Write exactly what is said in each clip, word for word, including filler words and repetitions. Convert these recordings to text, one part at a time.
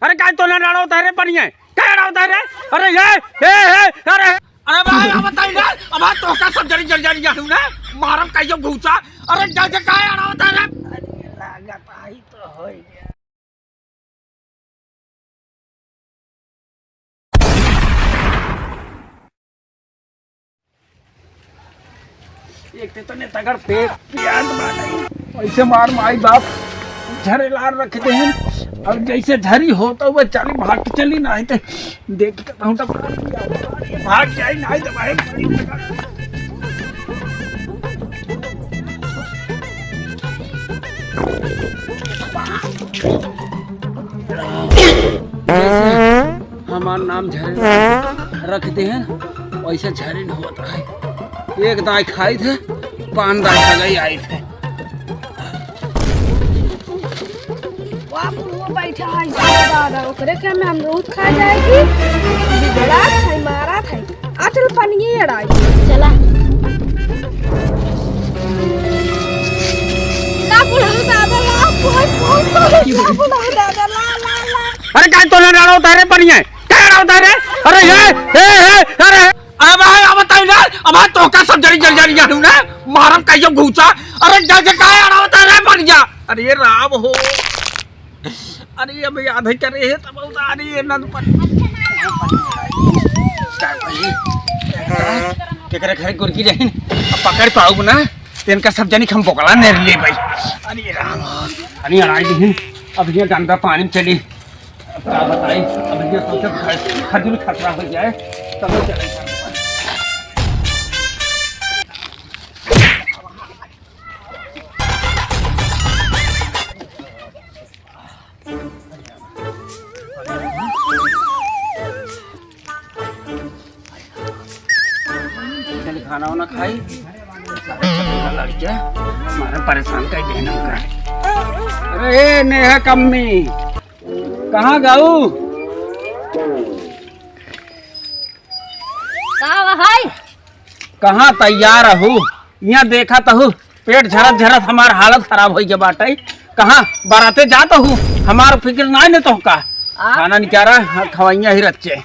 अरे काय तोला लड़ावत है रे पनिया? काय लड़ावत है रे? अरे ये, ए, ए, अरे, अरे भाई, अब बताई ना, अब तोहका सब जनी जनी जनी जानू ना, मारम कहियो घूचा। अरे जा जा, काय लड़ावत है रे? अरे लागत आई तो होई गया। एक ते तने तगड़ पेट पियास बा नहीं। ऐसे मार माई बाप झरे लार रख दे हैं। अब जैसे झरी होता हुआ चली भाग के चली, नहीं तो देख के कहूँ तो भाग जाई, नहीं तो भाई। जैसे हमार नाम झरे रख दे हैं, वैसे झरे न होत रहे। एक दाई खाई थे, पान दाई सगाई आई थे। बाप, वो बैठा है, दादा, ओकरे के में हम रोज खा जाएगी। बिगड़ा थे, मारा थे। आ चल पनिये अड़ाई। चला। ना बुढ़ऊ दादा, ना, कोई, कोई, कोई, ना बुढ़ऊ दादा, ला, ला, ला। अरे काय तोला लड़ावत है रे पनिया? काय लड़ावत है रे? अरे ये, ए, ए, अरे। अब आए, अब बताई ना, अब तोहका सब जनी जनी जनी जानू ना, मारम कहियो घूचा। अरे जा जा, काय लड़ावत है रे पनिया? अरे राम हो। अरे, अब याद है करे है तब उतारी है नंद पर। केकरे घरे गुरकी रहिन, अब पकड़ पाउब ना, तो इनका सब जनी हम बोकला नेर ले भाई। अरे राम, अरे अड़ाई दिन, अब ये गंदा पानी में चली। अब का बताई, अब ये सब जब खजूर खतरा हो जाए, तब चले। चल खाना वाना खाई, सारे चलेगा लड़के, हमारे परेशान कर देना का। अरे ए, नेहा कम्मी, कहाँ गाऊ? का भाई? कहाँ तैयार हू? यहाँ देखा तहु पेट झरत झरत हमार हालत खराब होइ गया बाटे। कहाँ बराते जात हू? हमार फिक्र नाई न तोहका। आ? खाना निकारा, हाँ, खवाइया ही रच्चे।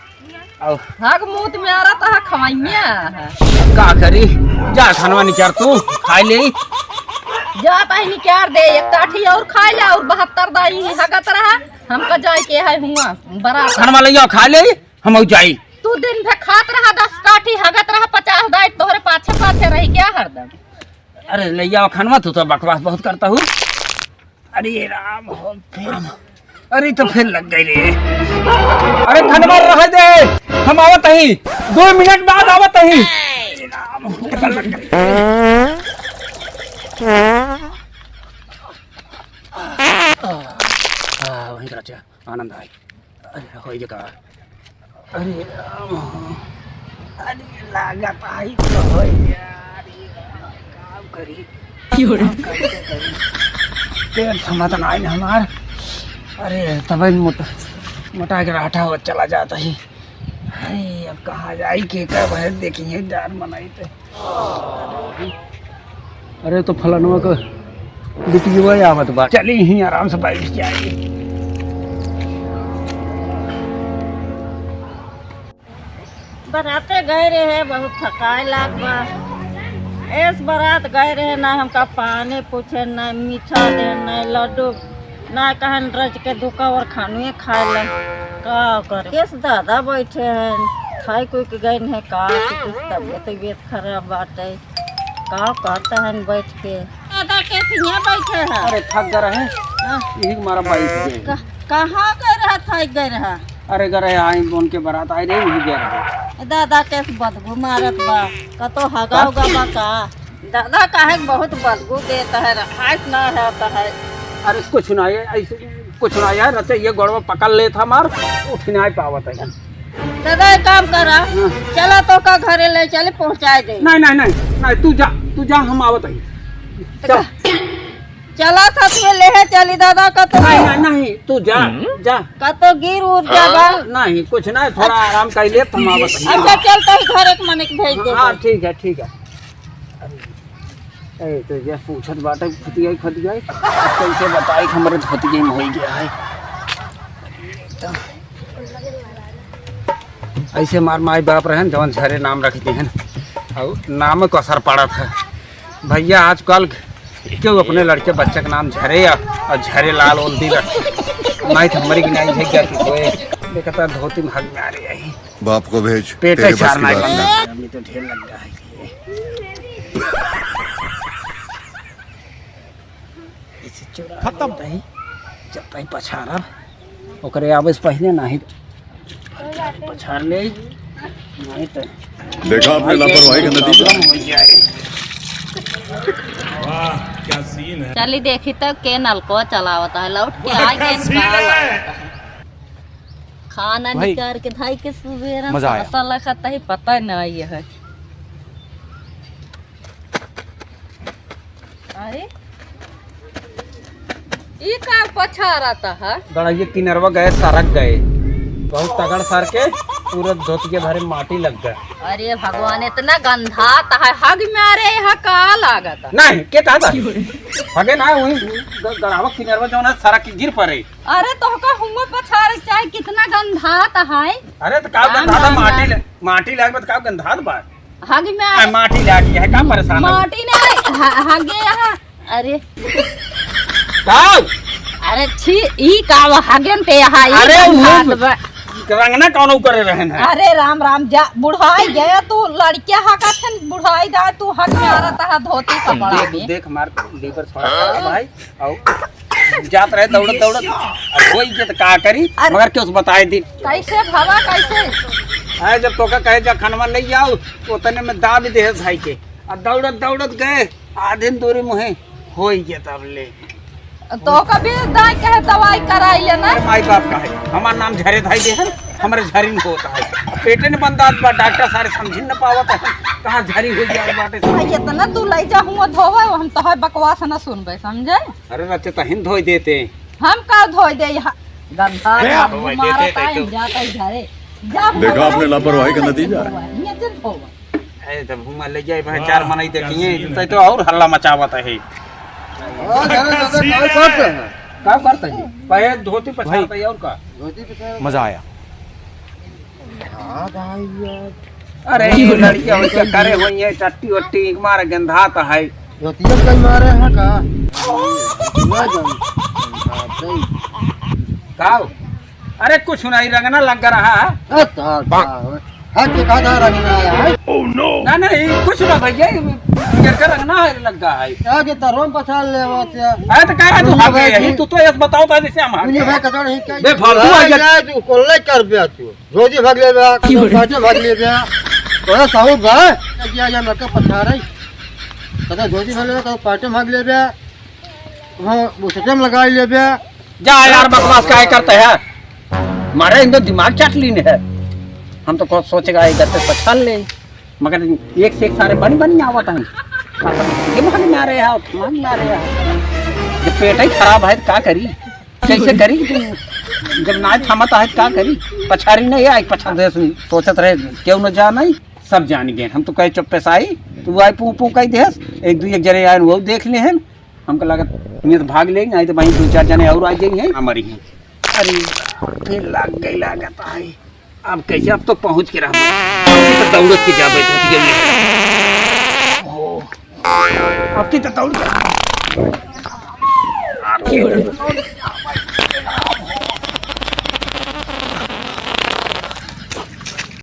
आओ। हग मूत में आ रहा था खवाइया। का करी? जा खानवा निकार तू, खाई ले। जा ताई निकार दे, एक काठी और खाई ले और बहत्तर दाई हगत रहा। हमका जाए के है हुआ बरात। खानवा ले जाओ, खा ले। हम जाई। तू दिन भर खात रहा, दस काठी हगत रहा, पचास दाई तोहरे पाछे पाछे रही क्या हरदम? अरे ले आओ खानवा, तू तो बकवास बहुत करता हूँ। अरे राम हो, फिर, अरे तो फिर लग गई रे। अरे खानवा रह दे, हम आवत ही, दो मिनट बाद आवत ही। अरे राम हो, लग गई। आ, वहीं कर अच्छा। आनंद आई। अरे, होई गे का? अरे राम, अरे लागत आई तो होई गे। अरे राम, काम करी। क्यों रे? काम कैसे करी? पेट समत नाई न हमार। अरे, तबै मोटा, मोटा के राठा हो चला जाता ही। अरे, अब कहाँ जाई, के का भर देखिए, जान मनाई तो। अरे, तो फलनवा क बिटिया आवत बा, चली ही आराम से बैठ जाई। बराते गए रहे, बहुत थकाए लाग बा। एस बरात गए रहे, ना हमका पानी पूछे, ना मीठा दे, ना लड्डू। ना कहन रच के दुका और खानुए खाए ले। का करे? केस दादा बैठे हैं, खाए कोई के गए नहीं का, कि कुछ तबियत, तबियत खराब बाटे। का करता है बैठ के? दादा केस यहाँ बैठे हैं। अरे थक गए रहे। हाँ। यही मारा बैठ गए। क-, कहाँ गए रहा, थक गए रहा? अरे गए रहे, आई बोन के बारात आई रही, यही गए रहे। दादा केस बदबू मारत बा, कतो हगा का? उगा बा का? दादा काहे के बहुत बदबू देत है, रहाइश ना होत है। अरे कुछ ना है, ऐसे कुछ ना है, रचैया गोड़वा पकड़ लेत हमार, उठ नाई पावत है। दादा एक काम करा, हाँ। चला तोका घरे ले चली पहुँचाए दे। नहीं, नहीं, नहीं, नहीं, तू जा, तू जा, हम आवत है। चल। चला साथ में लेहे चली दादा का तो। नहीं, नहीं, नहीं, तू जा, हम्म। जा। का तो गिर उर जाबा। नहीं, कुछ ना, थोड़ा आराम कर ले, हम आवत है। अच्छा, चल तो ही घर एक मनिक भेज दे। हाँ, ठीक है, ठीक है। ए, तो ये पूछत बाटे, फुतियाई, फुतियाई। अब कैसे बताई कि हमरे धोतिये में होई गया है। तो ऐसे हमार माई बाप रहन, जवन झरे नाम रख दिहन, और नाम को असर पड़त है। भैया, आजकल केहू अपने लड़के बच्चे के नाम झरे या, और झरे लाल ओल दी रख। नहीं तो हमारी की नहीं है क्या कि कोई देखता धोती में हग में आ रही है। बाप को भेज, पेट तेरे बस की बात नहीं। अभी तो ढेर लग गया है ये। इसे चुरा खत्म। लेता ही, जब तक पछारा, ओकरे आवे से पहले नहीं तो पछार ले, नहीं तो देखा आपने लापरवाही का नतीजा। प्रॉब्लम हो जाए। वाह, क्या सीन है। चली देखी तो के नलको चलावत है, लौट के आ गए। खाना भाई, निकाल के धाई के सुबेरा मजा आया। फंसा लखत ही पता नहीं है। अरे, ई का पछारत है? गड़ाइए किनरवा गए, सरक गए। बहुत तगड़ सर के पूरे धोती के भरे माटी लग गए। अरे भगवान, इतना गंधात है, हग में आ रहे है, का लागत है? नहीं, के कहता? हगे ना, वही ग-, गड़ावा किनरवा जौन है, सरक के गिर पड़े। अरे, तोहका हुआ पछारे चाहे, कितना गंधात है। अरे, तो का राम गंधात है, राम माटी राम। ले, माटी लाग में तो का गंधात बा? हग में आ, आ, माटी लागी है, का परेशान हो? माटी नहीं, ह-, हगे यहाँ। अरे। का? अरे छी, ई का वो हगेन ते यहाँ, ई अरे, का वो बात बा? रंगना कौन करे रहन है? अरे राम राम, जा, बुढ़ाई गया तू, लड़किया हगत है, बुढ़ाई गया तू, हग में आ रहा था धोती कपड़ा देख, में। देख, मार, लीवर थोड़ा खराब है। और जात रहे दौड़त दौड़त, अब होई के त का करी, अरे। मगर क्यों बताए दी। कैसे भवा, कैसे? आए जब तोका कहे जा खनवा ले आओ, उतने में दाब दे है भाई के। आ दौड़त दौड़त गए, आधे दूरी मुहे होई के तब ले। तोका भी दाई कहे दवाई कराई ले ना। अरे माई बाप का है, हमार नाम झरे धाई दे है, हमरे झरिन होता है। पेटे न बंदात बा, डॉक्टर सारे समझिन न पावत है, कहाँ झरी हो जाए बाटे। भाई, इतना तू लई जा हुआ धोवे, हम तो है बकवास न सुनबे, समझे? अरे रचे तहिन धोई देते। हम का धोई दे यहाँ? गंदा क्या? गंदा धोई देते मारता तो है, जाता है घरे। जा देखा हुआ आपने लापरवाही का नतीजा। ये चल धोवा। ए, जब हुआ ले जाए, भाई, चार मनई देखिए, तो, तो और हल्ला मचावत है। हाँ, जाने दादा, का करते हैं? का करते हैं? पहले धोती पछाड़ते हैं और का? धोती पछाड़। मजा आया। हाँ, भाई यार। अरे, ये लड़कियाँ वड़कियाँ करे हुई है, टट्टी वट्टी, एक मारे गंधात है। धोतिया कहीं मारे हैं का? ना जाऊँ। हाँ, सही। का हो? अरे, कुछ नहीं, रंगना लग रहा है। हाँ, तो हाँ, हाँ, हाँ, तो कहा था रंगना आया है? ना, नहीं, कुछ ना भैया, ये मेरे का रंगना है, लग रहा है। क्या के तरों पछाड़ ले वो क्या? अरे, तो कह रहा तू मुझे हगे भाई यही, तू तू तो ये बताओ था जैसे हम हगे। मुझे भाई कचौड़ ही क्या? बेफालतू आ गया। यार, तू कोल्ले कर दिया तू। धोती भाग लेबे, की बोले? पाटे भाग लेबे। तोरा साहू बा, क्या किया जा मक्का पथार है? कदा धोती भाग लेबे, कदा पाटे भाग लेबे। हाँ, वो सटम लगाई लेबे। जा यार, बकवास काहे करते हैं? मारे इनको दिमाग चाट लीने है। हम तो खुद सोचेगा, एक गते पछाड़ ले, मगर एक से एक सारे बन बन आवत हैं। ये भाग मारे हैं, भाग मारे हैं। जब पेट ही खराब है, तो का करी? कैसे करी कि तू जब ना थामत आहे, का करी? पछारी नहीं आई, पछा दे सुन, सोचत रहे, क्यों न जान आई, सब जान गए। हम तो कहे चुप्पे से आई, तू आई पू पू कही देस, एक दू एक जने आए, वो देख ले हैं। हमको लागत नियत भाग ले, नहीं तो वहीं दो चार जने और आ जाई हैं, हमारी हैं। अरे, फिर लाग गई लागत आई। अब कैसे, अब तो पहुँच के रहा, अब तो दौड़त के जाबे, धोती जल्दी। ओ, अब की तो दौड़ के, अब की